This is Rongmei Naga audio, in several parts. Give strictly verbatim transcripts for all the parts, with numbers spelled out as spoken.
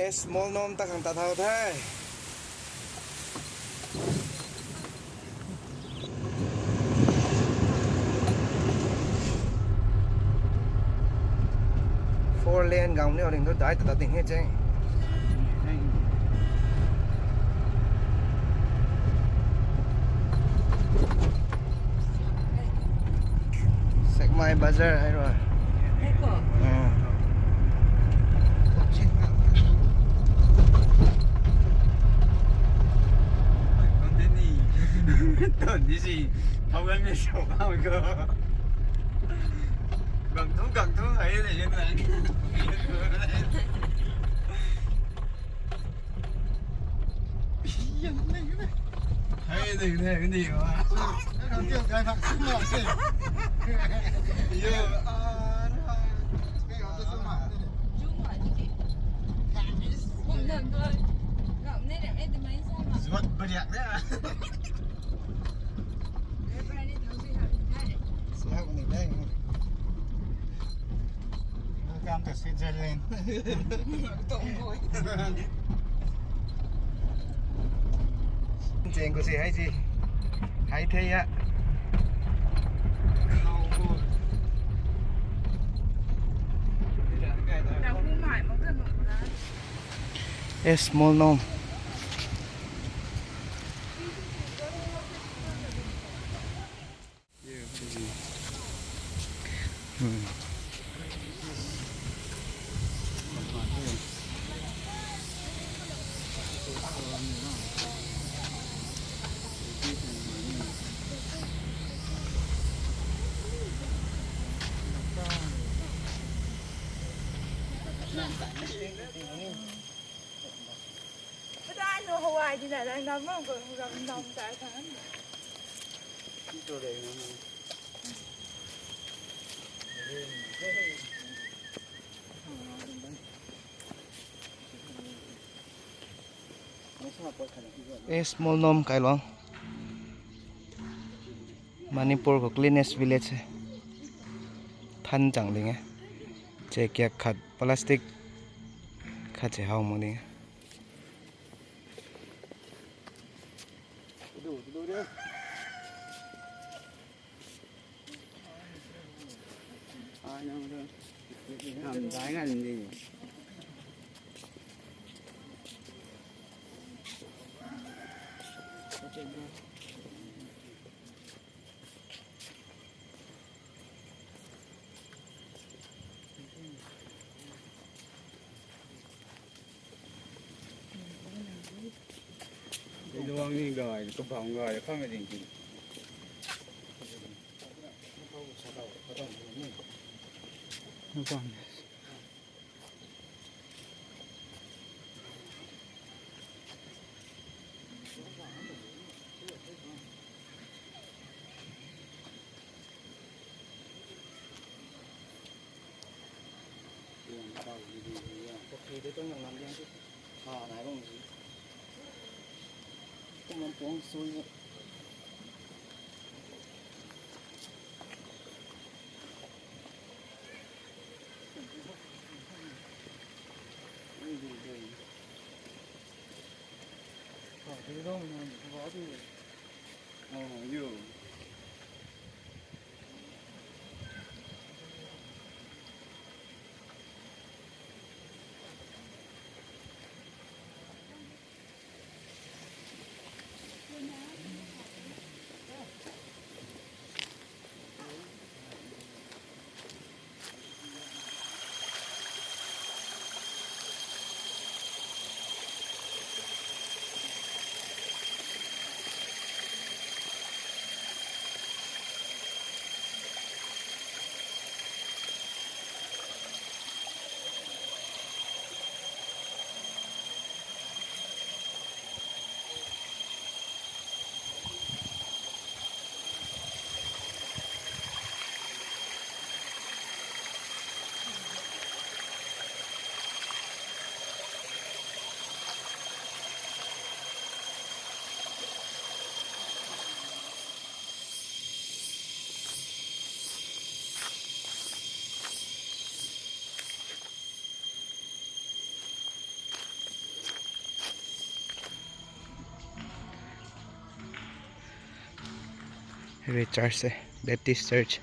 Small Nom ta khang ta thau the. Four lane gang ni ring tu dai ta ta ding he cheng. Sekmai Bazar hai rua. Hei ko. Hmm. Continue. Tun di si. Thau gan me sau kau ko. Gang thu, gang thu hai le yan lang. Hey, ding, ding, ding, wa. Yo, ah, Zuat bariak na. Siak ni dai. Welcome to Switzerland. Cheng ko si hai si. Hai the ya. A small Nom. A small Nom kailuang. Manipur khou cleanest village e. Than chang ding e. Che kiak khat plastic khat che hau mak ding e. Luang ni gay, kabang gay, khang ding ki. Church se, Baptist Church.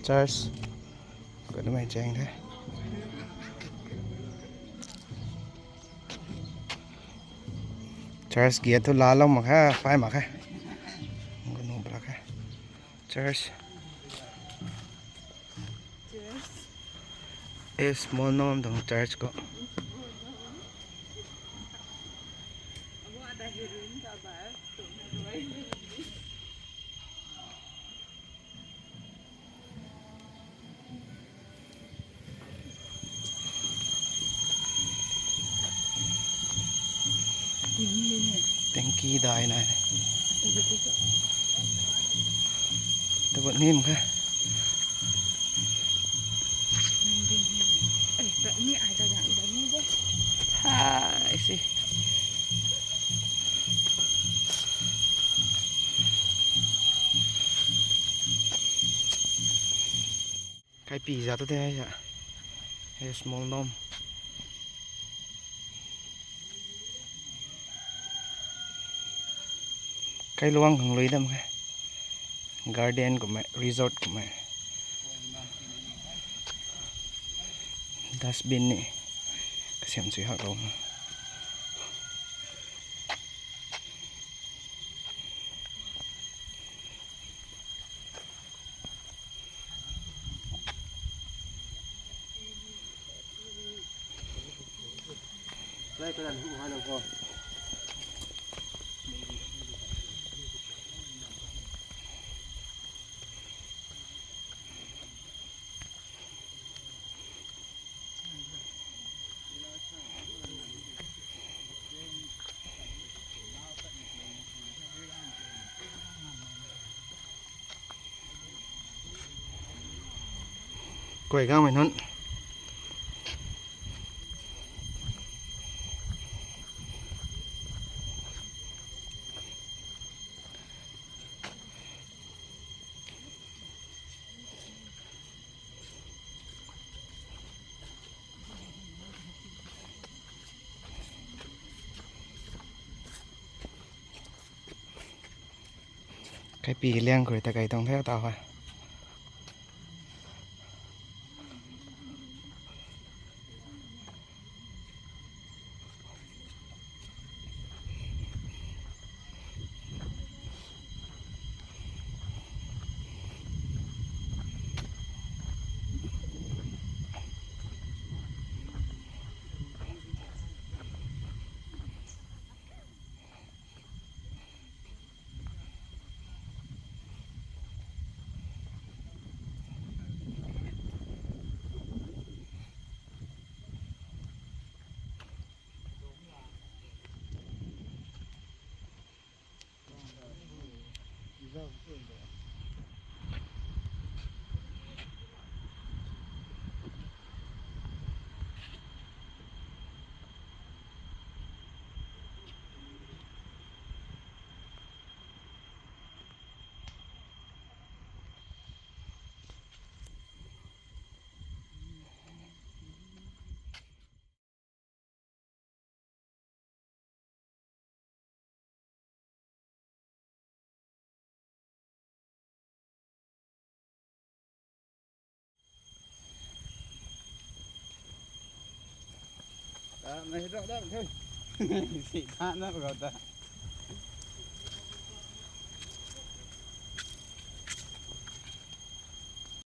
Church. Kanu mei cheng the. Church gate thu laalou mak khe, pai mak khe. Kanu bra khe. Church. A small nom tuang church khou. Tanki dai nai. Tabut nim kha. Hai si. Kaipi za tu te hai sa. Hei small nom. Kailuang khang lui dam khe. Garden kummei, resort kummei. Dustbin ni kasiam sui hak lou. Kuay gangmei nunc. Kaipi liang khou ta kai tuang the ta ha. Ta, mei rau da the. Si tha na rau da.